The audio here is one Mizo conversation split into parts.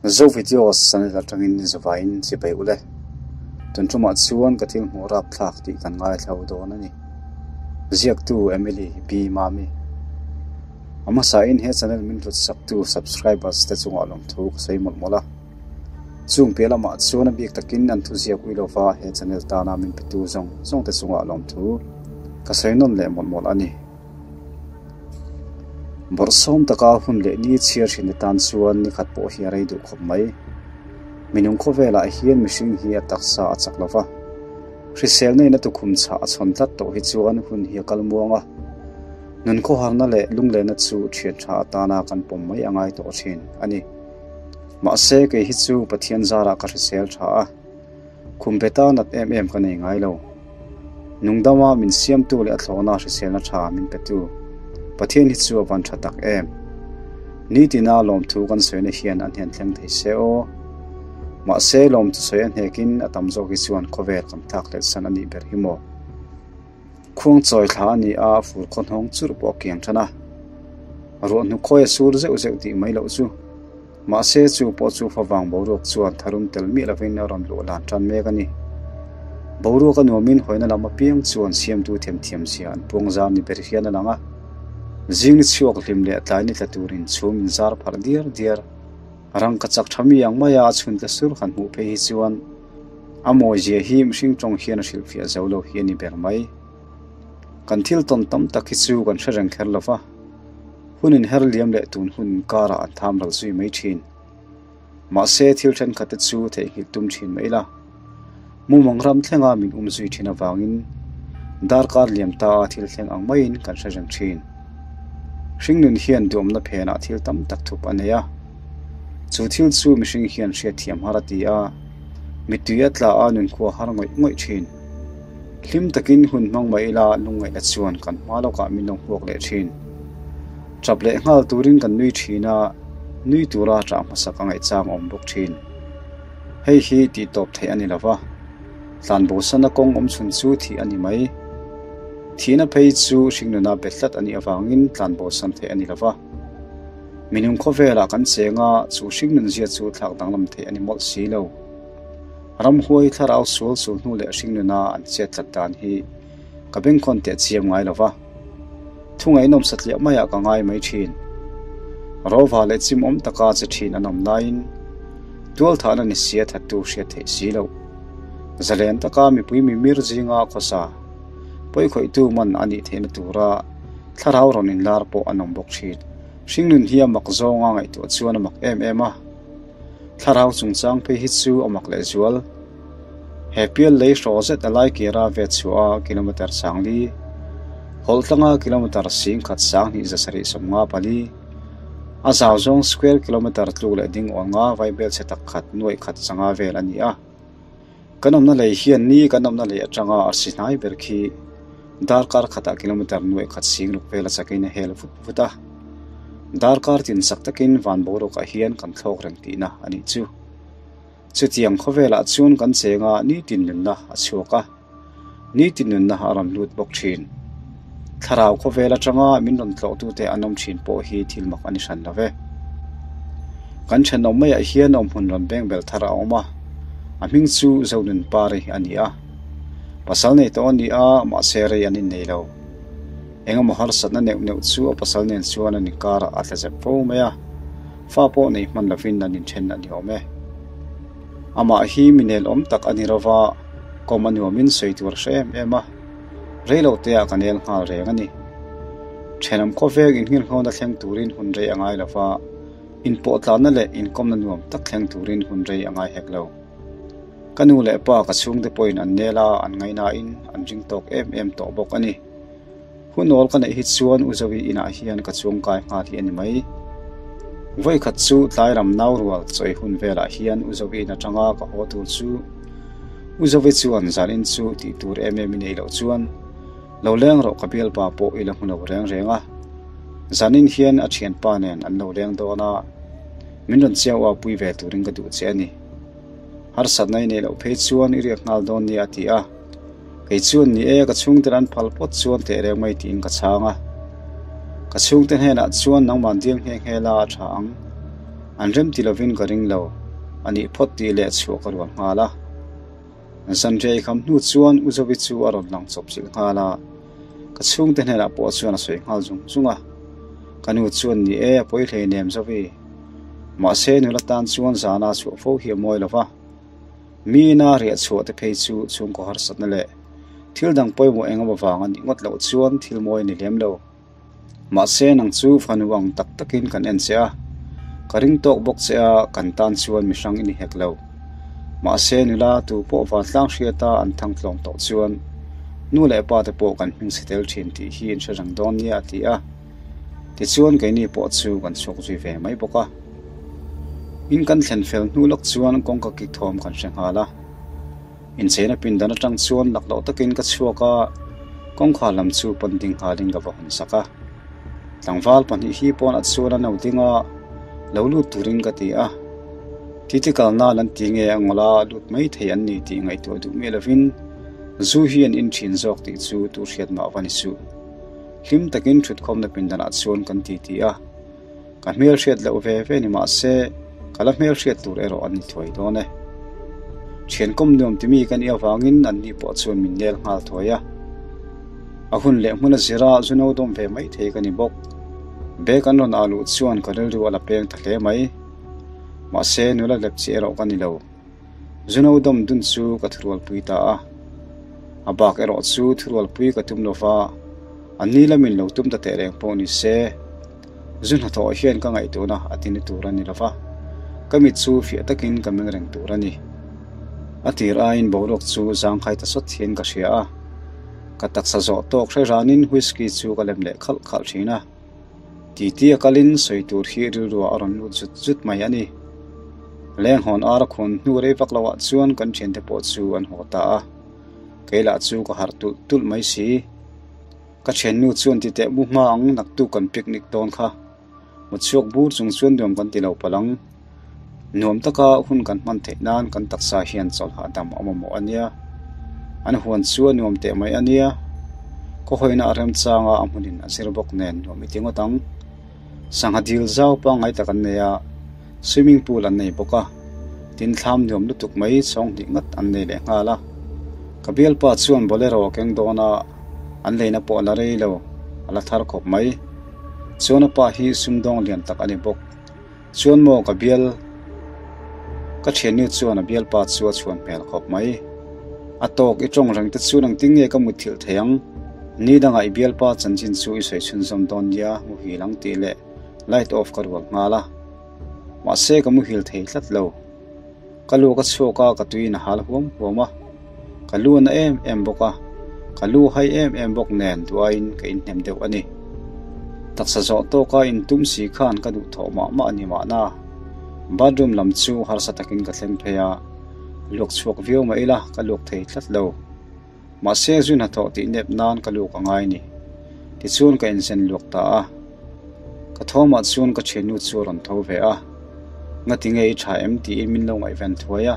Zo Videos channel atangin zavaiin chibai ule. Tun tumah chuan ka thil hmuh rapthlak tih kan ngaithla dawn a ni. Ziaktu Emily B Mami. A hmasain he channel min hlut saktu subscribers te chungah lawmthu ka sawi mawlh mawlh a. Chung piah lamah chuan a bik takin an thuziak ui lova he channel tana min petu zawng zawng te chungah lawmthu ka sawi nawn leh mawlh mawlh a ni. Bawrhsawm taka hun leh ni chhiar thin atan chuan ni khat pawh hi a rei duh khawp mai. Minung khawvelah hian mihring hi a taksa a chak lova, hriselna in a tukhum chhah a chhawn tlat tawh hi chuan hun hi a kal muang a. Nun khawharna leh lunglenna chu thian tha atana kan pawm mai a ngai tawh thin a ni. Mahse kei hi chu Pathian zarah ka hrisel tha a. Khum beta nat em em ka nei ngai lo. Nungdama min siamtu leh a thlawhna hriselna tha min petu Pathian hi chu a van tha tak em. Nitina lawmthu kan sawina hian a hnen thleng thei se aw. Mahse lawmthu sawi a hnekin a tam zawk hi chuan khawvel kan thlak let san a nih ber hi maw. Khuang chawi thla a ni a, fur khaw hnawng churh pawh a kiang than a. Ruah hnukhawi a sur zeuh zeuh tih mai loh chu. Mahse chu pawh chu favang boruak chuan tharum tel miah lovin a rawn luh lan tan mek a ni. Boruak a nuamin hawina lam apiang chuan siamtu themthiam zia an puang zar ni ber hian a lang a. Zing ni chhuak hlim leh tlai ni tla turin chhum in zar pharh diar diar. Rangka chak tha mi ang maia a chhun tla sur han hmuh phei hi chuan a mawi zia hi mihring tawng hian a hrilhfiah zo lo hi a ni ber mai. Kan thil tawn tam tak hi chu kan hre reng kher lo va. Hun inher liam leh tun hun karah an tham ral zui mai thin. Mahse thil thenkhat te chu theihnghilh tum thin mai ila. Mumang ram thlenga min um zui thin avangin darkar liam ta a thil thleng ang maiin kan hre reng thin. Hringnun hian duamna phenah thil tam tak thup a nei a. Chu thil chu mihring hian hriatthiam har a ti a, mittui a tla a nunkhua har ngawih ngawih thin. Hlim takin hun hmang mah ila lungngaihna chuan kan hma lawkah min lo hmuak leh thin. Tap leh nghal turin kan nui thin a, nui tura ṭah hmasak a ngaihchang awm bawk thin. Hei hi tih tawp theih a ni lo va, tlanbosana kawng awm chhun chu thih a ni mai. Thihna phei chu hringnuna bet tlat a nih avangin tlanbosan theih a ni lo va. Minung khawvelah kan cheng a, chu hringnun zia chu thlak danglam theih a ni mawlh si lo. Ramhuai thlarau sual sul hnu leh hringnuna an chet tlat dan hi ka bengkhawn teh chiam ngai lo va. Thungainawm satliah maiah ka ngai mai thin. Rova leh chim awm taka che thin an awm laiin tualthahna ni sia thattu hriat theih si loh. Zalen taka mipui mimir zinga khawsa pawikhawihtu man a nih theihna tura thlarau rawn inlar pawh an awm bawk thin. Hringnun hi a mak zawnga ngaihtuah chuan a mak em em a. Thlarau chungchang phei hi chu a mak lehzual. He pial lei hraw zet a lai kira ve chhuah a kilometre 40, hawlh tlanga kilometre 10 2754, a zau zawng square kilometre tluk leh ding awl nga vaibel chhe tak khat nuaih khat changa vel a ni a. Kan awmna lei hian ni kan awmna lei atanga arsi hnai ber khi darkar khatah kilometre nuaih khat sing ruk vel a chakin a hel vut vut a. Darkar tin chak takin van boruakah hian kan thlawk reng tihna a nih chu. Chutiang khawvelah chuan kan cheng a, nitin nunna a chhuak a, nitin nunna a rawn lut bawk thin. Thlarau khawvel atanga min rawn tlawhtute an awm thin pawh hi thil mak a ni hran lo ve. Kan thenawm maiah hian awmhmun rawn beng bel thar a awm a, a hming chu Zonunpari a ni a. Pasal nei tawh a ni a, mahse rei an innei lo. Engemaw harsatna neuh neuh chu a pasal nen chuan an inkarah a tla zep fo mai a. Fa pawh nei hman lovin an inthen a ni awm e. Amah hi mi nelawm tak a ni rova, kawm a nuamin sawi tur a hre em em a, reilo teah ka nel nghal reng a ni. Thenawm khawveng inngirnghona thleng turin hun rei a ngai lova, inpawhtlanna leh inkawmna nuam tak thleng turin hun rei a ngai hek lo. Ka nu leh pa ka chhungte pawhin an nel a, an ngaihnain an ring tawk em em tawh bawk a ni. Hunawl ka neih hi chuan U Zoe inah hian ka chuang kai nghal hi a ni mai. Vawikhat chu tlai ram nau rual chawi hun velah hian U Zoe in atanga ka haw tur chu U Zoe chuan zanin chu tih tur em em i nei loh chuan lo leng rawh ka bialpa pawh i la hmu lo reng reng a. Zanin hian a thianpa nen an lo leng dawn a, min rawn chiau a pui ve turin ka duh che a ni. Harsatna i neih loh phei chuan i riak nghal dawn nia a ti a. Kei chuan ni e, ka chhungten an phal pawt chuan teh reng mai tiin ka chhang a. Ka chhungte hnenah chuan nangmah dil nghe nghe la a tha ang. An rem ti lovin ka ring lo, a nih phawt tih leh chhuah ka rual nghal a. Zanriah i kham hnu chuan U Zovi chu a rawn lang chawp chilh nghal a, ka chhungte hnenah pawh chuan a sawi nghal zung zung a. Ka nu chuan ni e, a pawi hleinem Zovi. Mahse nula tan chuan zana chhuah fo hi a mawi lo va. Mi ina riah chhuah te phei chu chhungkaw harsatna leh thil dang pawimawh eng emaw vang a nih ngawt loh chuan thil mawi a ni lem lo. Mahse nang chu fanu ang tak takin kan en che a, ka ring tawk bawk che a, kan tan chuan mi hrang i ni hek lo. Mahse nula tu pawh vantlang hriata an thang tlawm tawh chuan nu leh pa te pawh kan hming chhe tel thin tih hi in hre reng dawn nia a ti a. Tichuan keini pawh chu kan chhuak zui ve mai bawk a. In kan thlen fel hnu lawk chuan kawngka kik thawm kan hre nghal a. Incheina pindan atang chuan lak loh takin ka chhuak a, kawngkhar lam chu pawn ding nghalin ka va hawn sak a. Tlangval pahnih hi pawnah chuan an lo ding a, lo lut turin ka ti a. Titi kal nan an ti nge a ngawla lut mai thei an ni tih ngaihtuah duh miah lovin zu hi an in thin zawk tih chu tu hriat mah va ni suh. Hlim takin thutkhawmna pindanah chuan kan titi a. Ka hmel hriat loh ve ve ni mah se, ka la hmel hriat tur erawh an ni thuai dawn e. Thian kawm nuam timi ka nih avangin an ni pawh chuan min nel nghal thuai a. A hun leh hmun a zira zu no dawm ve mai thei ka ni bawk. Bag an rawn ah luh chuan ka rilru a la peng ta hle mai. Mahse, nula lep chi erawh ka ni lo. Zu no dawm dun chu ka thurualpui ta a. A bak erawh chu thurualpui ka tum lova, an ni lamin lo tum ta teh reng pawh ni se. Zu hnathawh hian ka ngaihtuahna a ti ni tur a ni lova, ka mit chu fiah takin ka meng reng tur a ni. A tir aiin boruak chu zangkhai ta sawt hian ka hria a, ka taksa zawh tawk hre ranin whisky chu ka lem leh khalh khalh thin a. Titi a kalin sawi tur hi rilruah a rawn lut zut zut mai a ni. Lenghawn ar a khawn hnu rei vak loah chuan kan thiante pawh chu an haw ta a, kei lah chu ka harh tulh tulh mai si. Ka thiannu chuan ti teh mu hma ang naktuk kan picnic dawn kha. Mutchhuak bur chung chuan nuam kan ti lo palh ang. Nuam taka hun kan hman theih nan kan taksa hian chawlh hahdam a mamawh a nia. An huan chu a nuam teh mai a nia. Khaw hawina a remchanga a hmunin a zir bawk nen nuam i ti ngawt ang. Sangha dil zau pangngai tak an nei a, swimming pool an nei bawk a, tin thlam nuam lutuk mai chhawng hnih ngat an nei leh nghal a. Ka bialpa chuan bolero a keng dawn a, an leina pawh a la rei lo, a la thar khawp mai. Chuan a pa hi sumdawng lian tak a ni bawk. Chuan maw ka bial Ka thiannu chuan a bialpa chu a chhuan hmel khawp mai. A tawk i tawng reng te chu nang tinge ka mutthilh thei ang? Ni dangah i bialpa chanchin chu i sawi chhunzawm dawn nia muhil ang tih leh light off ka rual nghal a. Mahse ka muhil thei tlat lo. Ka lu ka chhuak a, ka tuiin a hal huam huam a. Ka lu a na em em bawk a, ka lu hai em em bawk nen duaiin ka inhnem deuh a ni. Taksa zawh tawka intum si khan ka duhthawh mah mah a ni mahna. Bathroom lam chu harsa takin ka thleng phei a, luak chhuak viau mah ila ka luak thei tlat lo. Mahse zu hnathawh tih nep nan ka luk a ngai ni. Tichuan ka inzen luak ta a. Ka thawmah chuan ka thiannu chu a rawn tho ve a. Ngati nge i tha em tiin min lo ngaihven thuai a.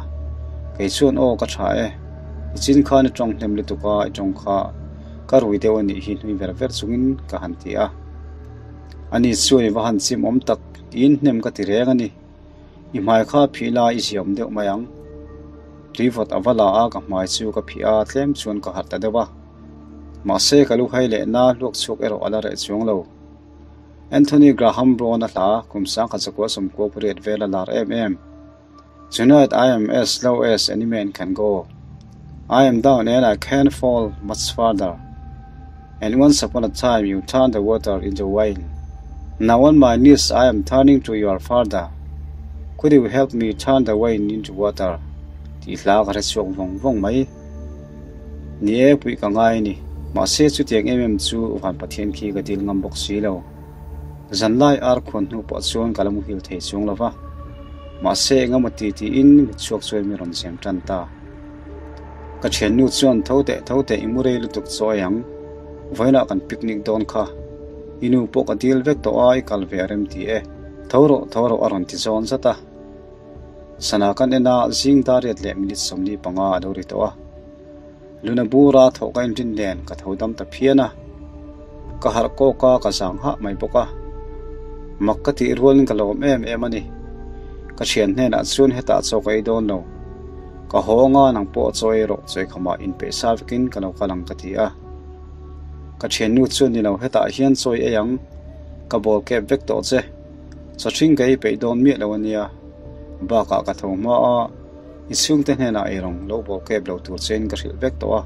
Kei chuan aw ka tha e. I chin khan i tawng hnem lutuk a, i tawng kha ka rui deuh a nih hi hnui ver ver chungin ka han ti a. Ani chuan i va han chim awm tak tiin hnem ka ti reng a ni. I hmai kha phih la i ziaawm deuh mai ang. Tuivawt a va la a, ka hmai chu ka phih a, tlem chuan ka harh ta deuh a. Mahse ka lu hai leh na hluak chhuak erawh a la reh chuang lo. Anthony Graham Brown-a hla kum sangkhat zakua sawmkua pariat vel a lar em em. Tonight I am as low as any man can go. I am down and I can't fall much further. And once upon a time you turned the water into wine. Now on my knees I am turning to your father. Could you help me turn the wine into water? Tih hla ka hre chhuak vawng vawng mai. Ni e, puih ka ngai a ni. Mahse chutiang em em chu Van Pathian khi ka dil ngam bawk si lo. Zanlai ar khuan hnu pawh chuan ka la muhil thei chuang lo va. Mahse engemaw ti tiin mutchhuak chuan mi rawn zem tan ta. Ka thiannu chuan tho teh tho teh i mu rei lutuk chaw ei ang. Vawiinah kan picnic dawn kha. I nu pawh ka dil vek tawh a i kal ve a rem ti e. Tho rawh tho rawh a rawn ti zawn zat a. Sana kan en a zing dariat leh minute 45 a lo ri tawh a. Luna bura thawh ka inrin nen ka tho dam ta phian a. Ka harh kawk a ka zang hah mai bawk a. Mak ka tih rualin ka lawm em em a ni. Ka thian hnenah chuan hetah chaw ka ei dawn lo. Ka haw anga nang pawh chaw ei rawh chawikhamah inpeih sa vekin ka lo kal ang ka ti a. Ka thiannu chuan ni lo hetah hian chaw i ei ang, ka bawl kep vek tawh che. Chaw hring ka ei peih dawn miah lo ania. Bakah ka tho hma a, i chhungte hnenah ei rawng lo bawl kep lo tur chein ka hrilh vek tawh a,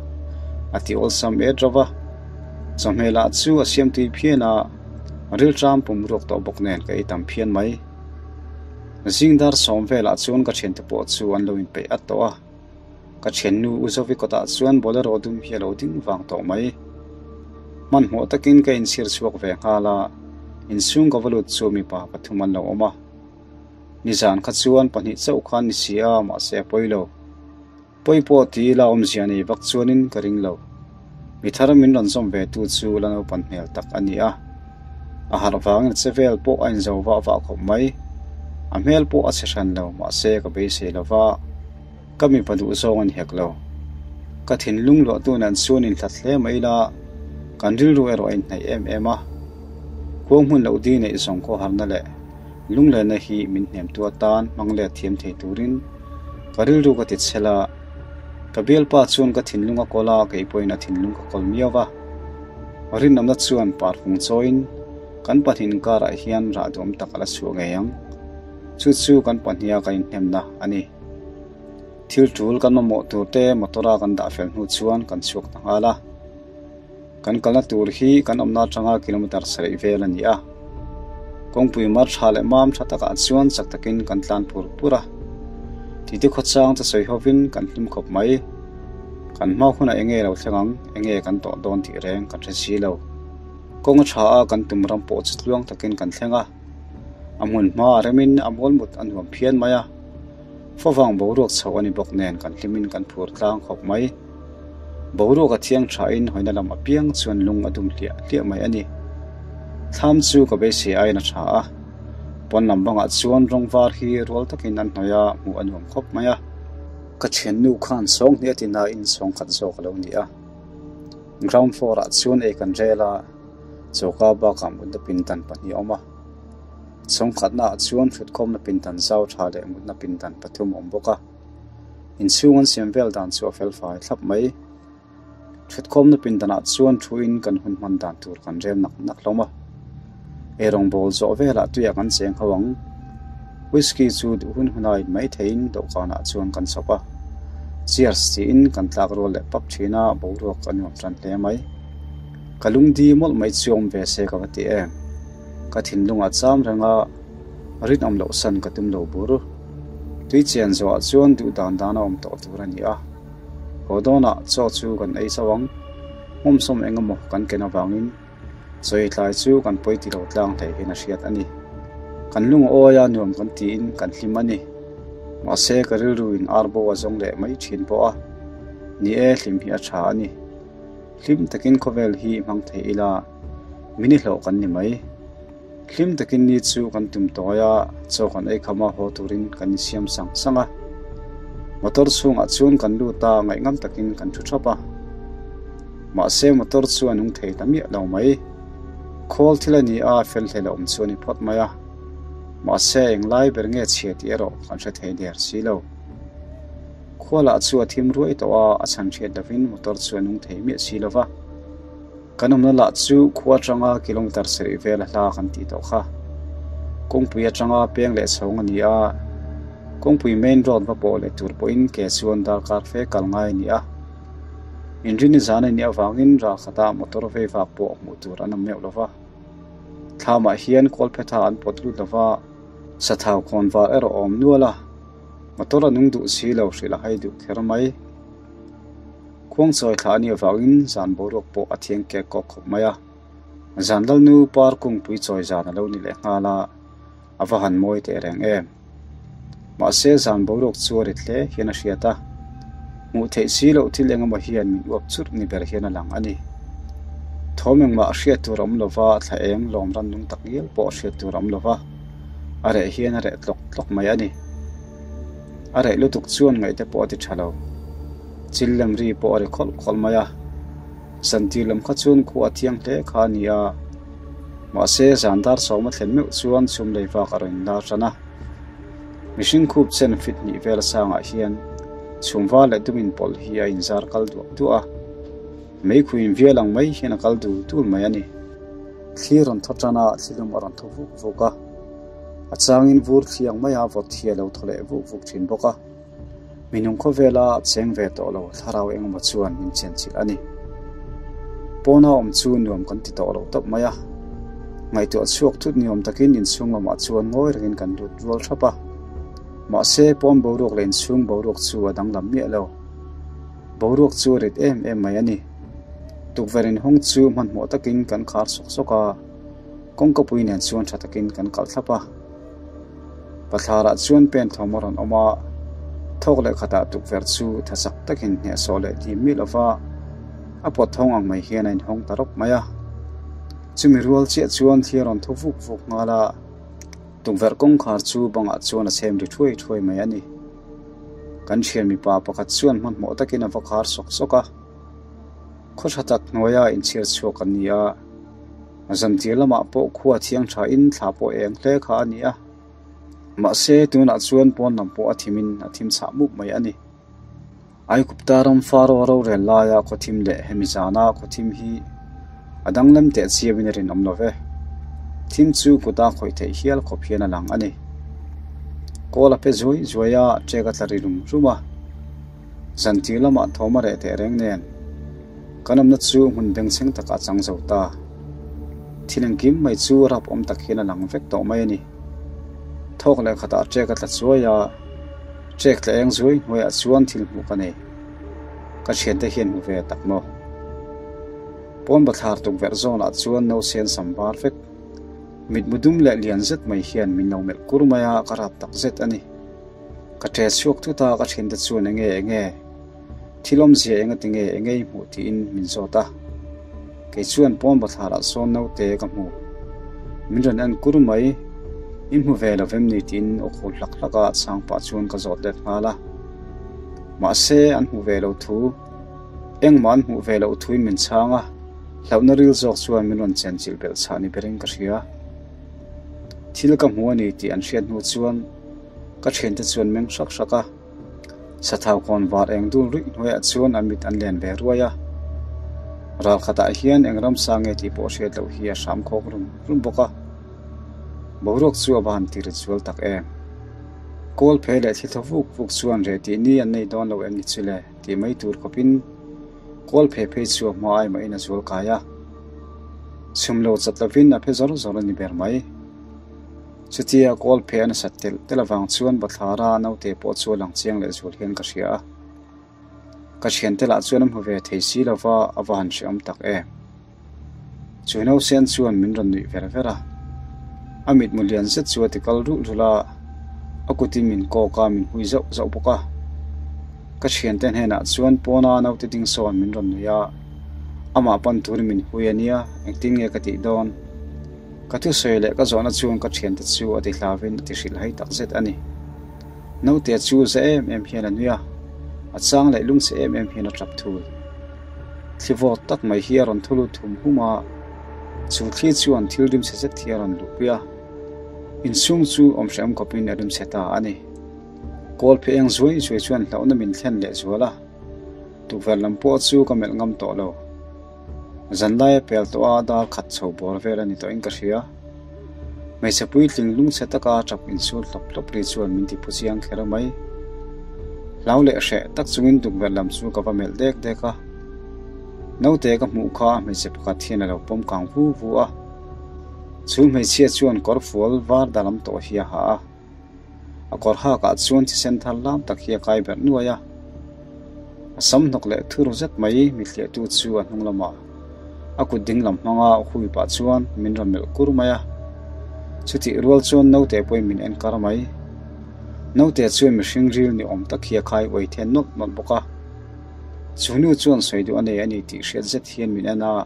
a ti awlsam et reuh va. Chawhmehlah chu a siam tui phian a, rilṭam pum ruak tawh bawk nen ka ei tam phian mai. Zingdar sawm velah chuan ka thiante pawh chu an lo inpeih at tawh a. Ka thiannu U Zovi kawtah chuan Bolero dum hi a lo ding vang tawh mai. Hmanhmawh takin ka inchhir chhuak ve nghal a, inchhung ka va lut chu mipa pathum an lo awm a. Nizan kha chuan pahnih chauh khan ni si a, mahse a pawi lo. Pawi pawh ti ila awmzia nei vak chuanin ka ring lo. Mi thar min rawn zawm ve tu chu la naupan hmel tak a ni a. A harh vangin a che vel pawh a inzo vah vah khawp mai. A hmel pawh a chhe hran lo, mahse ka beisei lo va, ka mipa duh zawng a ni hek lo. Ka thinlung luahtu nen chuan inhlat hle mai ila, kan rilru erawh a inhnaih em em a. Khuang hmun loh di neih zawng khawharna leh Lunglenna hi min hnemtu atan hmang let thiam thei turin ka rilru ka ti chhel a, ka bialpa chuan ka thinlung a kawl a, kei pawhin a thinlung ka kawl miau va. Rinawmna chuan parfung chawiin kan pahnih inkarah hian rah duam tak a la chhuah ngei ang. Chu chu kan pahniha kan inhnemna a ni. Thil tul kan mamawh turte motor-a kan dah fel hnu chuan kan chhuak ta nghal a. Kan kalna tur hi kan awmna atanga kilometre sarih vel a ni a. Kawngpui mar tha leh mam tha takah chuan chak takin kan tlan pur pur a. Titi khawchang te sawi hovin kan hlim khawp mai. Kan hma hunah enge lo thleng ang, enge kan tawh dawn tih reng kan hre si lo. Kawng a tha a kan tum ram pawh chu tluang takin kan thleng a. A hmun hma a remin a mualmut a nuam phian mai a. Favang boruak chho a ni bawk nen kan hlimin kan phur tlang khawp mai. Boruak a thiang thain hawina lam apiang chuan lung a dum hliah hliah mai a ni. Thlam chu ka beisei aiin a tha a, pawn lam bangah chuan rawng var hi rual takin an hnawih a, hmuh a nuam khawp mai a. Ka thiannu khan sawng hnih a ti nain sawng khat zawk a lo ni a. Ground floor ah chuan ei kan rel a, choka bakah mutna pindan pahnih a awm a. Sawng khatna ah chuan hrutkhawmna pindan zau tha leh mutna pindan pathum a awm bawk a. Inchhung an siam vel dan chu a fel fai thlap mai. Thutkhawmna pindanah chuan thuin kan hun hman dan tur kan rel nak nak hlawm a. Eirawng bawl zawh velah tuiah kan cheng ho ang. Whisky chu duh hun huna in mai theiin dawhkanah chuan kan chhawp a. Cheers tiin kan tlak rual leh pap thin a, boruak a nuam tan hle mai. Ka lungdi mawlh mai chu awm ve se ka va ti em. Ka thinlungah cham reng a, rinawm loh san ka tum lo bur. Tui chian zawhah chuan duh dan dan a awm tawh tur a ni a. Haw dawnah chaw chu kan ei chauh ang. Hmawmsawm eng emaw kan ken avangin chawi tlai chu kan pawi ti lo tlang hle hian a hriat a ni. Kan lung a awi a, nuam kan tiin kan hlim a ni. Mahse ka rilruin arbo a zawng leh mai thin pawh a. Ni e, hlim hi a tha a ni. Hlim takin khawvel hi hmang thei ila, min i hlawh kan ni mai. Hlim takin ni chu kan tum tawi a, chaw kan ei kham a, haw turin kan insiam sang sang a. Motor chhungah chuan kan lut a, ngaihngam takin kan thu thap a. Mahse motor chu a nung thei ta miah lo mai. Khawl thil a ni a, fel hlel a awm chu a ni phawt mai a. Mahse englai ber nge chhia tih erawh kan hre thei der si lo. Khualah chu a thim ruai tawh a, a chhan hriat lovin motor chu a nung thei miah si lo va. Kan awmna lah chu khua atanga kilometre sarih vel a hla kan tih tawh kha. Kawngpui atanga peng leh chhawng a ni a, kawngpui main road va pawh leh tur pawhin ke chuan darkar fe kal ngai a ni a. Inrini zan a nih avangin ral khatah motor vei vak pawh hmuh tur an awm meuh lo va. Thlamah hian kawlphetha an pawt lut lo va, sathau khawnvar erawh a awm nual a, motor a nung duh si lo hrilh a hai duh kher mai. Khuangchawi thla a nih avangin zan boruak pawh a thiang kek kawk khawp mai a. Zan lalnu par kungpui chawi zan a lo ni leh nghal a, a va han mawi teh reng em. Mahse zan boruak chu a rit hle hian a hriat a, hmuh theih si loh thil eng emaw hian min uap churh ni ber hian a lang a ni. Thawm engmah hriat tur a awm lova, thla eng lawm ran nung tak ngial pawh hriat tur a awm lova, a reh hian a reh tlawk tlawk mai a ni. A reh lutuk chuan ngaihte pawh a ti tha lo. Chil lem ri pawh a ri khawlh khawlh mai a. Zantir lam kha chuan khua a thiang hle kha a ni a. Mahse, zan dar sawma thlen meuh chuan chhum lei vak a rawn inlar tan a. Mihring khup chen fit hnih vel sangah hian chhum var leh dum inpawlh hi a inzar kal duah duah a, meikhu invial ang mai hian a kal dul dul mai a ni. Thli rawn thaw tan a, thli lum a rawn thaw vuk vuk a, a changin vur thli ang maia vawt hi a lo thaw leh vuk vuk thin bawk a. Minung khawvela cheng ve tawh lo thlarau engemaw chuan min chenchilh a ni. Pawna awm chu nuam kan ti tawh lo tawp mai a. Ngaihtuah chhuak thut ni awm takin inchhung lamah chuan ngawi rengin kan lut rual thap a. Mahse, pawn boruak leh inchhung boruak chu a danglam miah lo. Boruak chu a rit em em mai a ni. Tukverh inhawng chu hmanhmawh takin kan khar sawk sawk a, kawngkapui nen chuan tha takin kan kalh thlap a. Pathlarah chuan pen thawm a rawn awm a, thawk leh khatah tukverh chu tha chak takin hnehsawh leh dim miah lova a pawt thawng ang mai hian a inhawng ta rawp mai a. Chumi rual chiah chuan thli a rawn thaw vuk vuk nghal a, tukverh kawngkhar chu bangah chuan a chhem ri thuai thuai mai a ni. Kan thian mipa pakhat chuan hmanhmawh takin a va khar sawk sawk a, khaw tha tak hnuaia inchhiar chhuak an ni a. Zantir lamah pawh khua thiang thain thla pawh eng hle kha a ni a, mahse tunah chuan pawn lam pawh a thimin a thim chhah mup mai a ni. Aigupta ram Faro rorel laia khaw thim leh hemi zana khaw thim hi a danglem teh chiauin a rinawm lo ve. Thim chu kuta khawih theih hial khawp hian a lang a ni. Kawl a pe zuai zuai a, ṭek a tla ri rum rum a. Zantir lamah thawm a reh teh reng nen, kan awmna chu hmun bengchheng takah a chang zo ta. Thil engkim mai chu rap awm tak hian a lang vek tawh mai a ni. Thawk leh khatah ṭek a tla chuai a, ṭek tla eng zuai hnuaiah chuan thil hmuh ka nei. Ka thiante hian hmu ve tak maw? Pawn bathlar tukverh zawnah chuan nausen sam var vek, mitmu dum leh lian zet mai hian min lo melh kur mai a, ka rap tak zet a ni. Ka ṭe chhuak thut a, ka ṭhiante chuan enge enge, thil awmzia enga tinge enge i hmuh tiin min zawt a. Kei chuan pawn bathlarah sawn naute ka hmu. Min rawn en kur mai, in hmu ve lo vem ni tiin aw khur hlak hlak a chhang pah chuan ka zawt let nghal a. Mahse an hmu ve lo thu, engmah an hmuh ve loh thuin min chhang a, hlauhna ril zawk chuan min rawn chenchilh belh chhah ni berin ka hria. Thil ka hmu a ni tih an hriat hnu chuan Ka thiante chuan meng hrak hrak a, sathau kawn var eng dul ruih hnuaiah chuan a mit an len ve ruai a. Ral khatah hian eng ramsa nge tih pawh hriat loh hi a hram khawk rum rum bawk a. Boruak chu a va han ti rit zual tak em. Kawl phe leh thli thaw vuk vuk chuan reh tih ni an nei dawn lo em ni chu le tih mai tur khawpin kawl phe phei chu a hma ai mahin a zual kai a. Chhum lo chat lovin a phe zawr zawr a ni ber mai. Chutia kawl phe a nasat telh telh avang chuan bathlara naute pawh chu a lang chiang leh zual hian ka hria a. Ka thiante lah chuan a hmu ve thei si lova a va han hreawm tak em. Chu nausen chuan min rawn nuih ver ver a. A mitmu lian zet chu a ti kal rulh rulh a, a kutin min kawk a, min hui zauh zauh bawk a. Ka thiante hnenah chuan pawna naute ding sawn min rawn nuih a, amah pan turin min hui a nia, engtin nge ka tih dawn? Ka thusawi leh ka zawhna chuan ka thiante chu a ti hlavin a ti hrilh hai tak zet a ni. Naute chu za em em hian a nui a, a chang leh lungchhe em em hian a tap thul. Thli vawt tak mai hi a rawn thu lut hum hum a, chu thli chuan thil rimchhe zet hi a rawn luhpui a, inchhung chu awm hrehawm khawpin a rimchhe ta a ni. Kawl phe eng zuai zuai chuan hlauhna min thlen leh zual a, tukverh lam pawh chu ka melh ngam tawh lo. Zanlai a pel tawh a, dar khat chho bawr vel a ni tawhin ka hria. Hmeichhe puitling lungchhe taka tap insul hlawp hlawp ri chuan min ti phu chiang kher mai. Hlau leh hreh tak chungin tukverh lam chu ka va melh dek dek a. Naute ka hmuh kha hmeichhe pakhat hian a lo pawm kang vu vu a. Chu hmeichhia chuan kawr fual var dalam tawh hi a ha a. A kawr hakah chuan thisen thar lam tak hi a kai berh nuai a. A sam hnawk leh thur zet mai mithliahtu chu a hnung lamah a kut ding lam hmanga hui pah chuan min rawn melh kur mai a. Chutih rual chuan naute pawhin min en kar mai. Naute chuan mihring ril ni awm tak hi a khai uai then nawlh nawlh bawk a. Chu nu chuan sawi duh a nei a ni tih hriat zet hian min en a.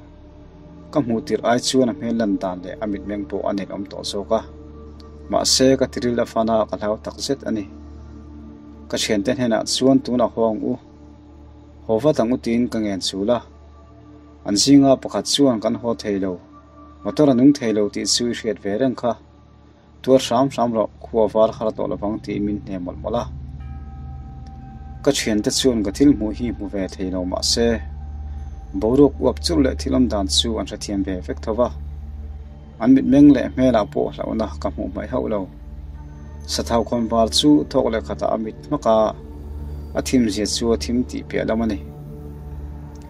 Ka hmuh tirh ai chuan a hmel lan dan leh a mitmeng pawh a nelawm tawh zawk a. Mahse, ka tiril a fan a, ka hlau tak zet a ni. Ka thiante hnenah chuan tunah haw ang u. Haw vat ang u tiin ka ngen chul a. An zinga pakhat chuan kan haw thei lo, motor a nung thei lo tih chu i hriat ve reng kha. Tuar hram hram rawh, khua var har tawh lovang tiin min hne mawlh mawlh a. Ka thiante chuan ka thil hmuh hi hmu ve thei lo mah se, boruak uap churh leh thil awm dan chu an hrethiam ve vek tho va. An mitmeng leh hmelah pawh hlauhna ka hmuh hmaih hauh lo. Sathau khawnvar chu thawk leh khatah a mit hmak a, a thim zia chu a thim tih piah lam a ni.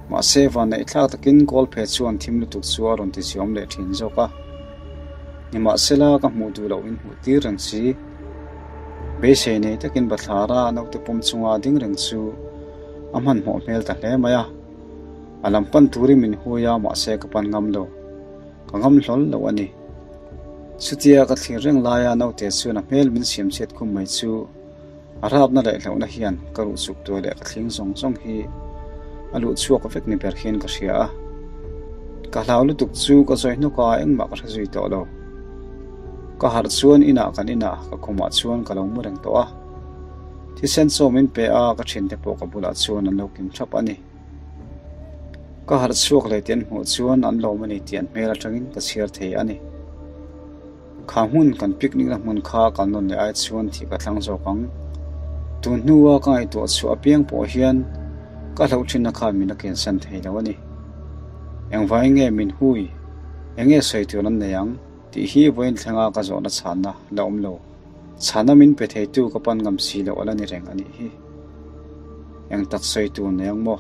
Mahse, vanneih thlak takin Kawlphe chuan thim lutuk chu a rawn tiziawm leh thin zawk a. Nimahsela, ka hmuh duh loh in hmuh tir reng si. Beisei nei takin bathlara naute pawm chunga ding reng chu a hmanhmawh hmel ta hle mai a. A lam pan turin min hui a, mahse ka pan ngam lo. Ka ngam hlawl lo a ni. Chutia ka thlir reng laia naute chuan a hmel min siam chhiat khum mai chu a rapna leh hlauhna hian ka ruh chuk tuai leh ka thling zawng zawng hi a luh chhuak vek ni ber hian ka hria a. Ka hlau lutuk chu ka zawi hnawk a, engmah ka hre zui tawh lo. Ka harh chuan inah kan inah ka khumah chuan ka lo mu reng tawh a. Thisen chaw min pe a, ka thiante pawh ka bulah chuan an lo kim thap a ni. Ka harh chhuak leh tih an hmuh chuan an lawm a ni tih an hmel atangin ka chhiar thei a ni. Kha hmun kan picnic na hmun kha kal nawn leh ai chuan thih ka thlang zawk ang. Tun hnua ka ngaihtuah chhuah apiang pawh hian ka hlauh thinna khan min a kiansan thei lo a ni. Engvangin nge min hui? Enge sawi tur an nei ang? Tih hi vawiin thlenga ka zawhna chhanna la awm lo. Chhana min pe theitu ka pan ngam si loh a la ni reng a nih hi. Eng tak sawi tur nei ang maw?